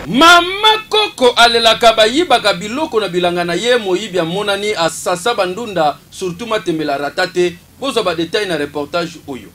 Mama koko alelaka bayibaka biloko na bilanga na ye, moyibi amonani asasa ba ndunda surtout matembele arata te, bozwa ba details na reportage oyo.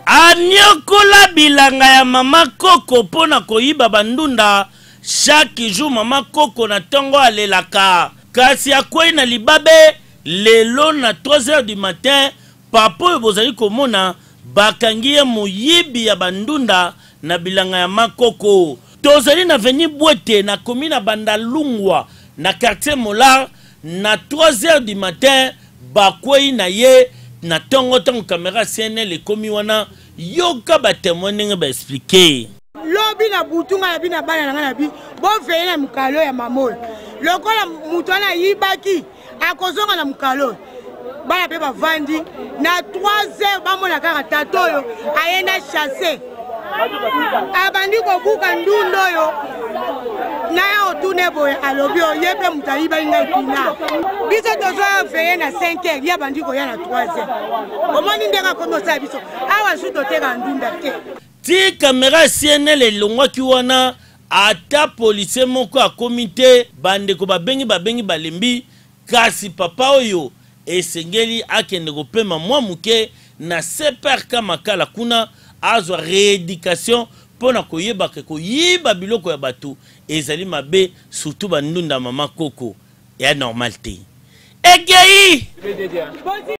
Aniokola bilanga ya mama koko mpo na koyiba ba ndunda, chaque jour mama koko na tongo alelaka kasi akwei na libabe lelo na 3 heures du matin. Papa oyo bozali komona bakangi ye moyibi ya ba ndunda na bilanga ya ma koko. Tozali na avenue Bwete na commune ya Bandalungwa na quartier Molar na 3 heures du matin bakweyi na ye na tongo tango camera CNL ekomi wana yoka ba temoins ndenge ba expliquer. Lobi na butu ngai nabi na bana na ngai nabi boveye na mokalo ya mama oyo lokola moto wana ayibaki akozonga na mokalo bana mpe bavandi na 3 heures bamona kaka tata oyo aye na chasse abandi kobuka ndunda oyo naya otune boye alobi oyo ye mpe moto ayibaki ngai kuna biso tozwa veye na 5 heures ye abandi koya na 3 heures omoni ndenge akomi osala biso awa su toteka ndunda te. Ti camera ya CNL elongwaki wana ata policier moko akomi te, bandeko babengi babengi balembi, kasi papa oyo esengeli akende kopema mwa moke na CPRK Makala kuna azwa reeducation mpo na koyeba ke koyiba biloko ya bato ezali mabe surtout ba ndunda mama koko ya normal te. Ekeyi!